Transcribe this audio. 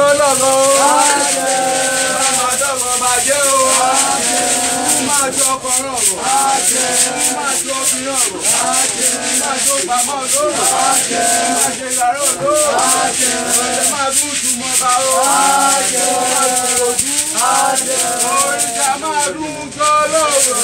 Sọ́lọ́rọ̀ o. Máa dọ̀rọ̀ bàjẹ́ o. Máa jọ ọkọ̀ rọrùn. Máa jọ obìnrin rọrùn. Máa jọ pamọ́ lóòrùn. Máa ṣe ìyàrá òdó. Ọ̀sẹ̀ máa dún túmọ̀ bá o. Máa dùn ojú. Òrìṣà máa dún sọ́lọ́rọ̀.